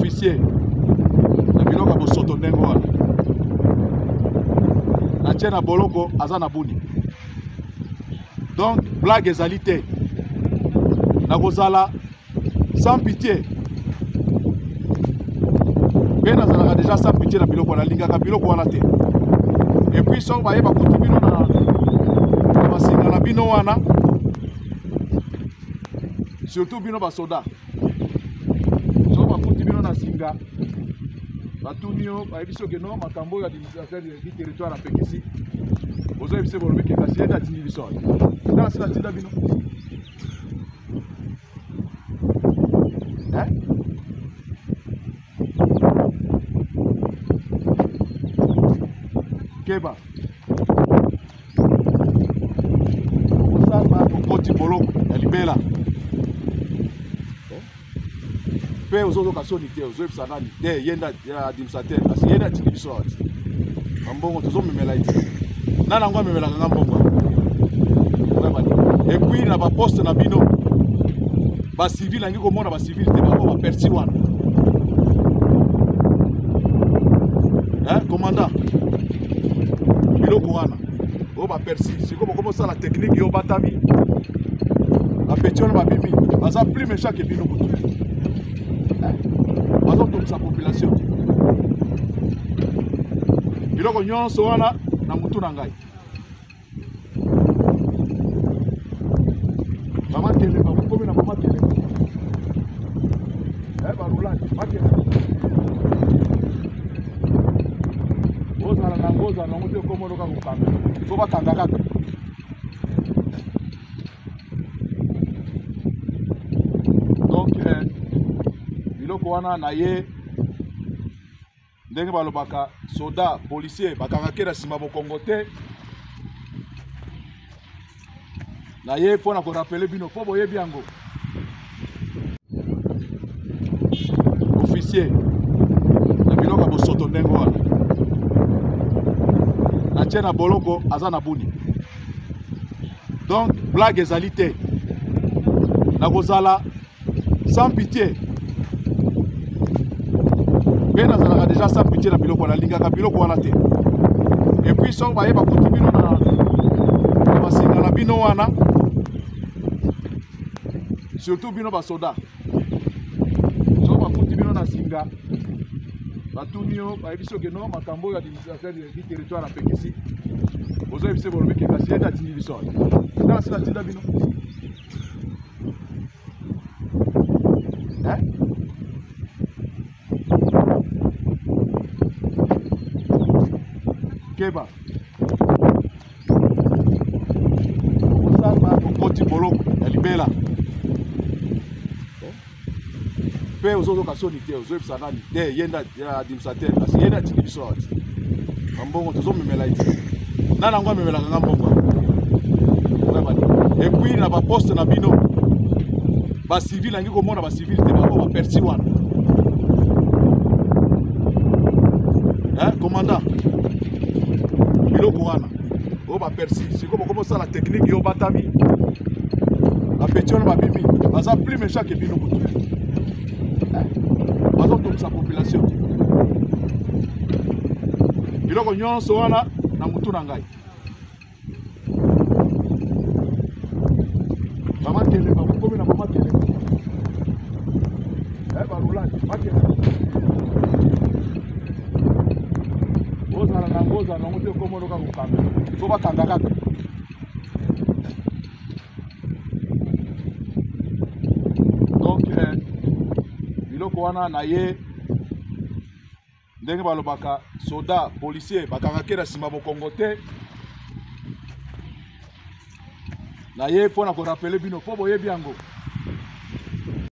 Officier na biloko ya bosoto ndenge wana natie na boloko aza na buni. Donc blague ezali te, nakozala sans pitié mpe nazalaka deja sans pitié na biloko wana, nalingaka biloko wana te. Et puis soki baye bakuti bino na basinga na bino wana, surtout bino basoda, soki bakuti bino na singa, batuni yo, bayebi soki no makambo oyo administrateur du territoire apekisi, ozoyebisa bolobi ke kasi ye nde atindi biso awa, nga nasi natinda bino. Keba, okosamba okoti boloko ya libela mpe ozoyoka soni te, ozoyebisa nani te, ye nde administrateur, kasi ye nde atindi biso awa ti bambongo tozomemela ye ti nani yango amemelaka nga mbongo. Et puis na baposte na bino bacivile, angi komona bacivile te, bango bapersi wana. Commandant, biloko wana oyo bapersi, sikoyo bokomi osala technique yo batami bapeti wana babimi, baza plus méchant ke bino kutu, bazotongisa population. Biloko nyonso wana na mutu na ngai. Mama Kelemba, bokomi na mama Kelemba, barulani makelemba, ozala nango, ozala nango te, okomonoka kokanga, fo bakanga kaka. Donc biloko wana na ye ndenge balobaka soda policier bakangaki na nsima mokongo te, na ye mpo na korapele bino mpo boyebi yango. Officier na biloko ya bosoto ndenge wana natie na boloko aza na buni. Donc blague ezali te, nakozala sans pitié mpe nazalaka deja sans pitié na biloko wana, nalingaka biloko wana te. Et puis soki baye bakuti bino na basinga na bino wana, surtout bino basoda, soki bakuti bino na singa, batuni yo, bayebi soki no makambo oyo administrateur du territoire apekisi, ozoyebisa bolobi ke kasi ye nde atindi biso awa, nga nasi natinda bino. Keba, okosamba okoti boloko ya libela mpe ozoyoka soni te, ozoyebisa nani te, ye nde administrateur, kasi ye nde atindi biso awa ti bambongo tozomemela ye ti nani yango amemelaka nga mbongo. Et puis na baposte na bino bacivile, angi komona bacivile te, bango bapersi wana. Commandant, biloko wana oyo bapersi, sikoyo bokomi osala technique yo batami bapeti wana babimi, baza plus méchant ke bino kutu, bazotongisa population. Biloko nyonso wana na mutu na ngai. Mama Kelemba, bokomi na mama Kelemba, barulani makelemba, ozala nango, ozala nango te, okomonoka kokanga, fo bakanga kaka. Donc biloko wana na ye ndenge balobaka soda policier bakangaki na nsima mokongo te, na ye mpo na korapele bino mpo boyebi yango.